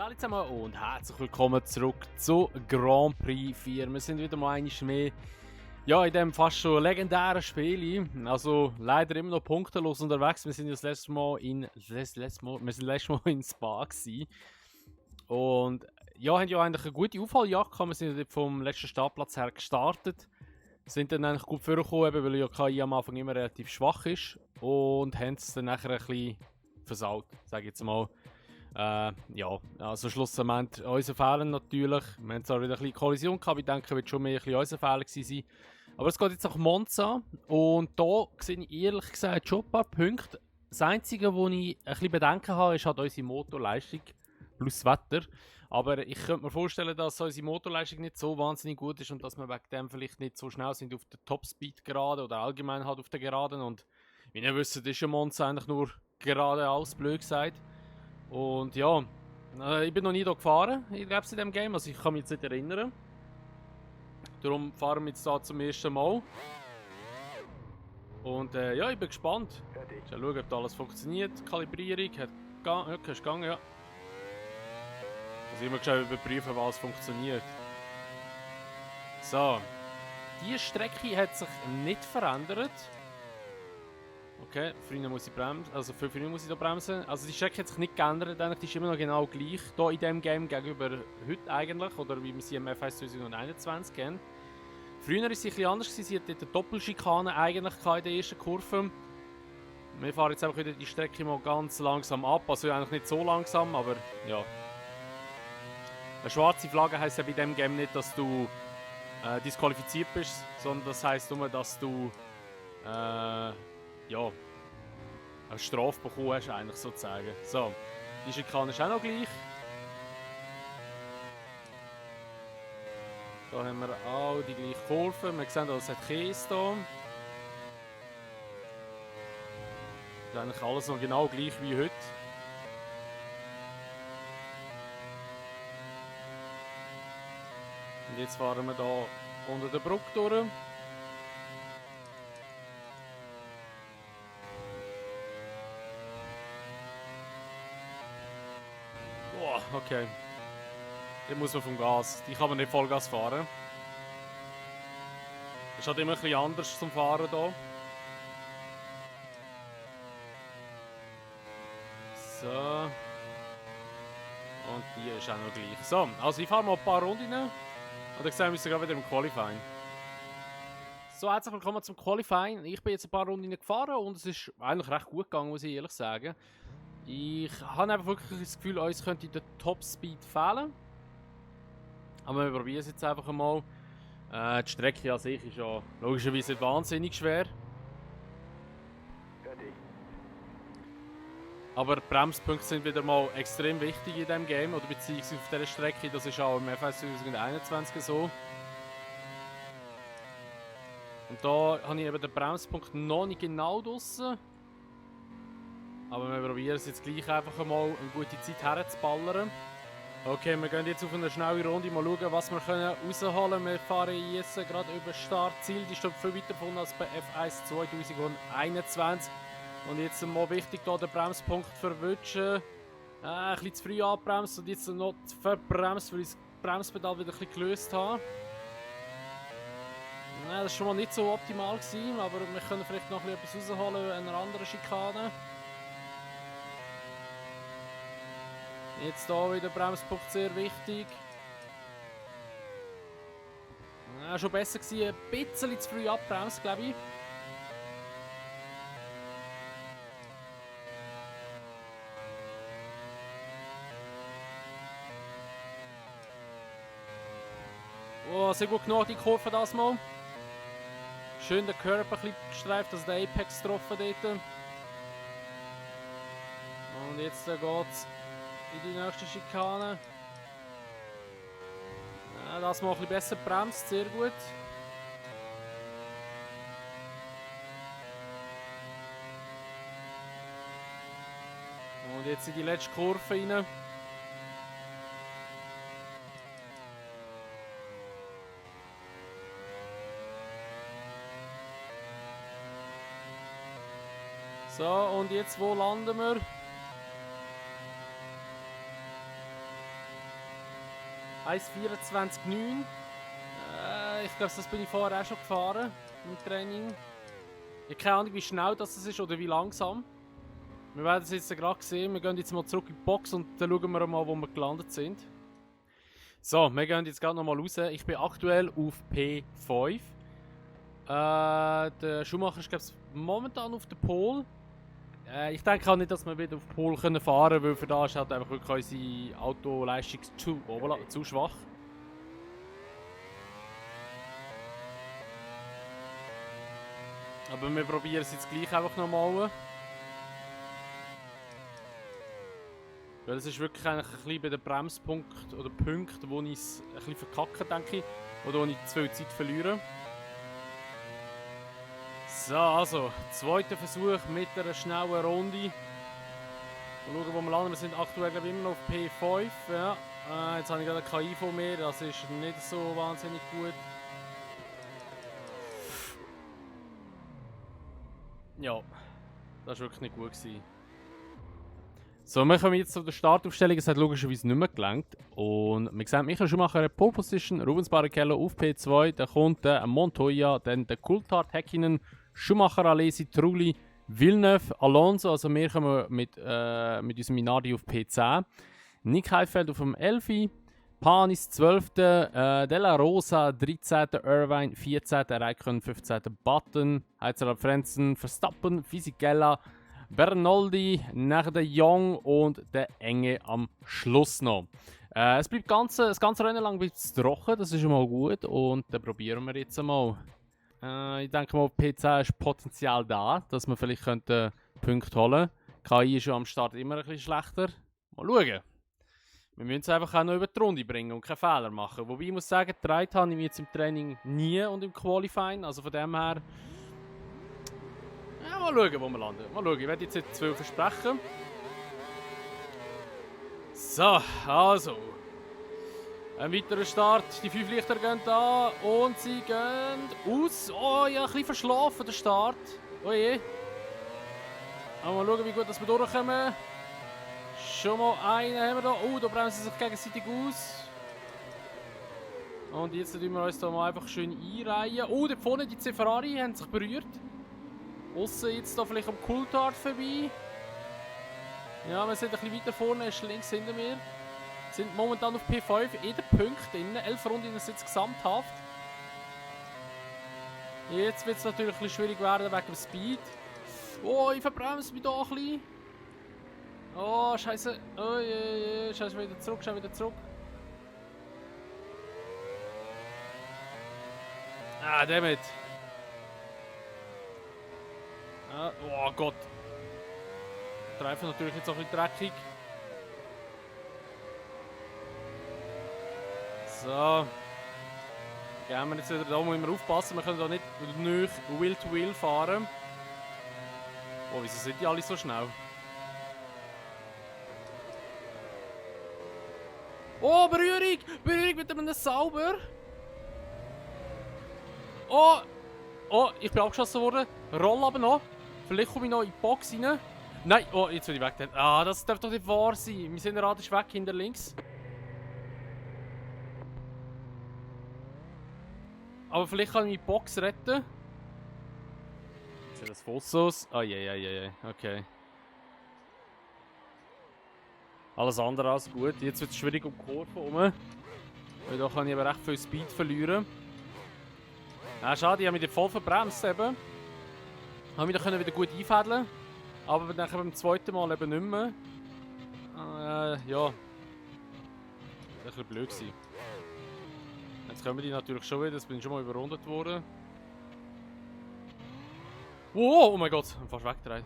Hallo zusammen und herzlich willkommen zurück zu Grand Prix 4. Wir sind wieder mal einmal mehr in dem fast schon legendären Spiel. Also leider immer noch punktelos unterwegs. Wir sind ja das letzte Mal in Spa gewesen. Und ja, haben ja eigentlich eine gute Aufholjagd gehabt. Wir sind ja vom letzten Startplatz her gestartet. Sind dann eigentlich gut vorgekommen, weil ja KI am Anfang immer relativ schwach ist. Und haben es dann nachher ein bisschen versaut, sage ich jetzt mal. Also schlussendlich unser Fehler natürlich. Wir haben zwar wieder ein bisschen Kollision gehabt, ich denke, wird schon mehr ein bisschen unser Fehler gewesen sein. Aber es geht jetzt nach Monza und da sehe ich ehrlich gesagt schon ein paar Punkte. Das Einzige, wo ich ein bisschen Bedenken habe, ist halt unsere Motorleistung plus das Wetter. Aber ich könnte mir vorstellen, dass unsere Motorleistung nicht so wahnsinnig gut ist und dass wir wegen dem vielleicht nicht so schnell sind auf der Topspeed gerade oder allgemein halt auf der Geraden. Und wie ihr wisst, ist ja Monza eigentlich nur geradeaus, blöd gesagt. Und ja, ich bin noch nie hier gefahren, ich glaube in diesem Game, also ich kann mich jetzt nicht erinnern. Darum fahren wir jetzt hier zum ersten Mal. Und ja, ich bin gespannt. Schauen, ob da alles funktioniert. Kalibrierung ist gegangen, ja. Also immer schnell überprüfen, was funktioniert. So, diese Strecke hat sich nicht verändert. Okay, früher muss ich bremsen, also viel früher muss ich da bremsen. Also die Strecke hat sich nicht geändert, eigentlich, die ist immer noch genau gleich hier in diesem Game gegenüber heute eigentlich, oder wie wir sie im F1 2021 kennen. Früher war sie ein bisschen anders, sie hatte eine Doppelschikane eigentlich in der ersten Kurve. Wir fahren jetzt einfach wieder die Strecke mal ganz langsam ab, also eigentlich nicht so langsam, aber ja. Eine schwarze Flagge heisst ja bei diesem Game nicht, dass du disqualifiziert bist, sondern das heisst nur, dass du eine Strafe bekommen hast, eigentlich sozusagen. So, die Schikane ist auch noch gleich. Da haben wir auch die gleiche Kurve. Wir sehen, es hat Käse hier. Das ist eigentlich alles noch genau gleich wie heute. Und jetzt fahren wir hier unter der Brücke durch. Boah, okay. Hier muss man vom Gas. Die kann man nicht Vollgas fahren. Das ist halt immer ein bisschen anders zum Fahren hier. So. Und die ist auch noch gleich. So, also ich fahre mal ein paar Runden. Und dann sehen wir uns gerade wieder im Qualifying. So, herzlich willkommen zum Qualifying. Ich bin jetzt ein paar Runden gefahren und es ist eigentlich recht gut gegangen, muss ich ehrlich sagen. Ich habe einfach wirklich das Gefühl, uns könnte der Topspeed fehlen. Aber wir probieren es jetzt einfach einmal. Die Strecke an sich ist ja logischerweise nicht wahnsinnig schwer. Aber die Bremspunkte sind wieder mal extrem wichtig in diesem Game, oder beziehungsweise auf dieser Strecke. Das ist auch im F1 2021 so. Und da habe ich eben den Bremspunkt noch nicht genau draussen. Aber wir probieren es jetzt gleich einfach einmal eine gute Zeit herzuballern. Okay, wir gehen jetzt auf eine schnelle Runde, mal schauen, was wir rausholen können. Wir fahren jetzt gerade über Startziel, die steht viel weiter vorne als bei F1 2021. Und jetzt mal wichtig, hier den Bremspunkt verwischen. Ein bisschen zu früh abbremst und jetzt noch verbremst, weil ich das Bremspedal wieder ein bisschen gelöst habe. Das war schon mal nicht so optimal gewesen, aber wir können vielleicht noch etwas rausholen an einer anderen Schikane. Jetzt hier wieder Bremspunkt sehr wichtig. Schon besser gewesen, ein bisschen zu früh abbremst, glaube ich. Oh, sehr gut genug die Kurve das mal. Schön den Körper ein bisschen gestreift, also den Apex getroffen dort. Und jetzt geht es in die nächste Schikane. Das mal ein bisschen besser bremst, sehr gut. Und jetzt in die letzte Kurve rein. So, und jetzt wo landen wir? 1,24,9. Ich glaube, das bin ich vorher auch schon gefahren im Training. Ich habe keine Ahnung, wie schnell das ist oder wie langsam. Wir werden es jetzt gerade sehen. Wir gehen jetzt mal zurück in die Box und dann schauen wir mal, wo wir gelandet sind. So, wir gehen jetzt gerade nochmal raus. Ich bin aktuell auf P5. Der Schumacher ist, glaube ich, momentan auf der Pole. Ich denke auch nicht, dass wir wieder auf Pole fahren können, weil für da ist halt einfach wirklich unsere Autoleistung zu schwach. Aber wir probieren es jetzt gleich einfach nochmal. Weil es ist wirklich eigentlich ein bisschen bei den Bremspunkten oder Punkten, wo ich es ein bisschen verkacke, denke ich. Oder wo ich zu viel Zeit verliere. So, also, zweiter Versuch mit einer schnellen Runde. Mal schauen, wo wir landen. Wir sind aktuell, glaube ich, immer noch auf P5. Ja. Jetzt habe ich gerade eine KI von mir, das ist nicht so wahnsinnig gut. Ja, das war wirklich nicht gut gewesen. So, wir kommen jetzt zu der Startaufstellung. Es hat logischerweise nicht mehr gelangt. Und wir sehen, Michael Schumacher in Pole Position, Rubens Barrichello auf P2, dann kommt der Montoya, dann der Coulthard, Häkkinen, Schumacher, Alesi, Trulli, Villeneuve, Alonso. Also wir kommen mit unserem Minardi auf P10. Nick Heidfeld auf dem 11. Panis 12. Della Rosa 13. Irvine 14. Räikkönen 15. Button, Heizerl Frenzen, Verstappen, Fisichella, Bernoldi, nach der Young und der Enge am Schluss noch. Es bleibt das ganze Rennen lang trocken, das ist schon mal gut und dann probieren wir jetzt einmal. Ich denke mal, P10 ist Potenzial da, dass wir vielleicht Punkte holen können. KI ist schon am Start immer ein bisschen schlechter. Mal schauen. Wir müssen es einfach auch noch über die Runde bringen und keine Fehler machen. Wobei ich muss sagen, getragen habe ich mich jetzt im Training nie und im Qualifying. Also von dem her... Ja, mal schauen, wo wir landen. Mal schauen, ich werde jetzt nicht zu viel versprechen. So, also. Ein weiterer Start. Die 5 Lichter gehen da und sie gehen aus. Oh ja, ein bisschen verschlafen der Start. Oh je. Aber mal schauen, wie gut dass wir durchkommen. Schon mal einen haben wir da. Oh, da bremsen sie sich gegenseitig aus. Und jetzt tun wir uns da mal einfach schön einreihen. Oh, da vorne die zwei Ferrari haben sich berührt. Aussen jetzt da vielleicht am Coulthard vorbei. Ja, wir sind ein bisschen weiter vorne, ist links hinter mir. Sind momentan auf P5 in den Punkten. 11 Runden sind es gesamthaft. Jetzt wird es natürlich ein bisschen schwierig werden wegen dem Speed. Oh, ich verbremse mich da ein bisschen. Oh, scheiße. Oh, je. Scheiße, wieder zurück. Ah, dammit. Ah, oh Gott. Der Reifen natürlich jetzt auch ein bisschen dreckig. So. Gehen wir jetzt wieder, da müssen wir aufpassen, wir können da nicht Wheel-to-Wheel fahren. Oh, wieso sind die alle so schnell? Oh, Berührung! Berührung mit einem Sauber! Oh! Oh, ich bin abgeschossen worden. Roll aber noch. Vielleicht komme ich noch in die Box rein. Nein! Oh, jetzt bin ich weg. Ah, das darf doch nicht wahr sein. Wir sind gerade weg, hinter links. Aber vielleicht kann ich meine Box retten. Ist das Fossos? Ai. Okay. Alles andere als gut. Jetzt wird es schwierig um die Kurve herum. Weil da kann ich aber recht viel Speed verlieren. Ja, schade, ich habe mich voll verbremst eben. Habe mich dann wieder gut einfädeln. Aber dann beim zweiten Mal eben nicht mehr. Ja. Das war ein bisschen blöd gewesen. Jetzt kommen die natürlich schon wieder, das bin ich schon mal überrundet worden. Wow, oh mein Gott, ich bin fast weggedreht.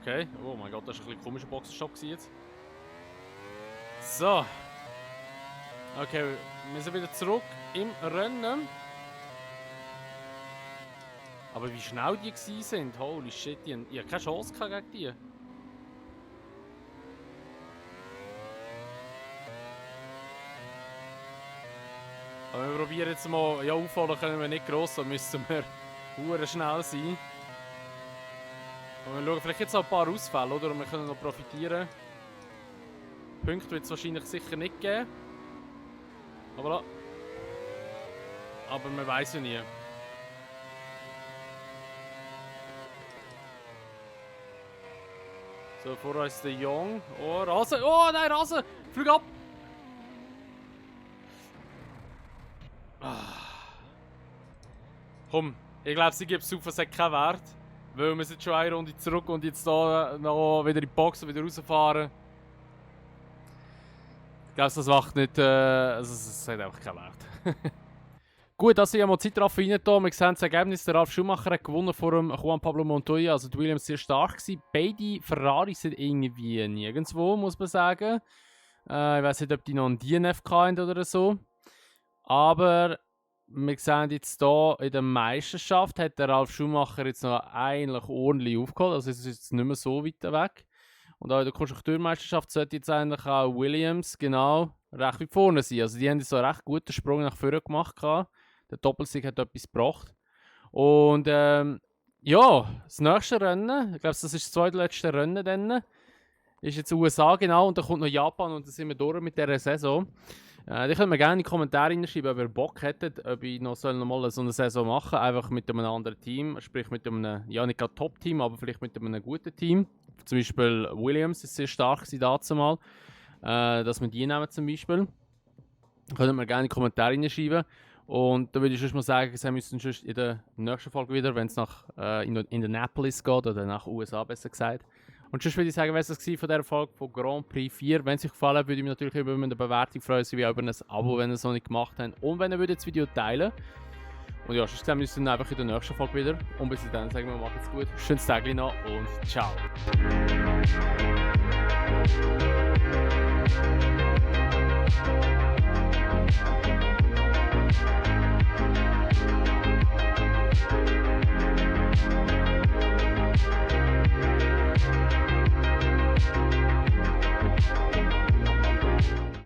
Okay, oh mein Gott, das war ein bisschen komischer Boxenstopp jetzt. So. Okay, wir sind wieder zurück im Rennen. Aber wie schnell die waren, holy shit, ich hatte keine Chance gegen die. Aber wir probieren jetzt mal, ja, aufholen können wir nicht gross, da müssen wir hure schnell sein. Und wir schauen vielleicht jetzt noch ein paar Ausfälle, oder? Und wir können noch profitieren. Punkte wird es wahrscheinlich sicher nicht geben. Aber man weiß ja nie. So, vor uns ist der Jong. Oh, Rasen! Oh, nein, Rasen! Flug ab! Komm, ich glaube, sie gibt es auf, es hat keinen Wert. Weil wir sind schon eine Runde zurück und jetzt hier noch wieder in die Box und wieder rausfahren. Ich glaube, das macht nicht. Es hat einfach keinen Wert. Gut, dass ich mal Zeitraffer rein da. Wir sehen das Ergebnis. Der Ralf Schumacher hat gewonnen vor dem Juan Pablo Montoya. Also die Williams sehr stark gewesen. Beide Ferraris sind irgendwie nirgendwo, muss man sagen. Ich weiß nicht, ob die noch einen DNF hatten oder so. Aber wir sehen jetzt hier in der Meisterschaft hat der Ralf Schumacher jetzt noch eigentlich ordentlich aufgeholt. Also es ist jetzt nicht mehr so weit weg. Und auch in der Konstrukteurmeisterschaft sollte jetzt eigentlich auch Williams genau recht weit vorne sein. Also die haben so einen recht guten Sprung nach vorne gemacht. Der Doppelsieg hat etwas gebracht. Und ja, das nächste Rennen, ich glaube, das ist das zweitletzte Rennen dann, ist jetzt USA genau und dann kommt noch Japan und dann sind wir durch mit dieser Saison. Die könnt mir gerne in die Kommentare hinschreiben, ob ihr Bock hättet, ob ich noch mal so eine Saison machen soll, einfach mit einem anderen Team, sprich mit einem, ja nicht gerade Top-Team, aber vielleicht mit einem guten Team. Zum Beispiel Williams ist sehr stark dazu mal, dass wir die nehmen zum Beispiel. Könnt mir gerne in die Kommentare hinschreiben. Und da würde ich schon mal sagen, wir müssen schon in der nächsten Folge wieder, wenn es nach Indianapolis geht, oder nach USA besser gesagt. Und sonst würde ich sagen, was es war von dieser Folge von Grand Prix 4. Wenn es euch gefallen hat, würde ich mich natürlich über eine Bewertung freuen, sowie auch über ein Abo, wenn ihr es noch nicht gemacht habt. Und wenn ihr das Video teilen würdet. Und ja, sonst sehen wir uns dann einfach in der nächsten Folge wieder. Und bis dann sagen wir, macht's gut, schönes Tag noch und ciao.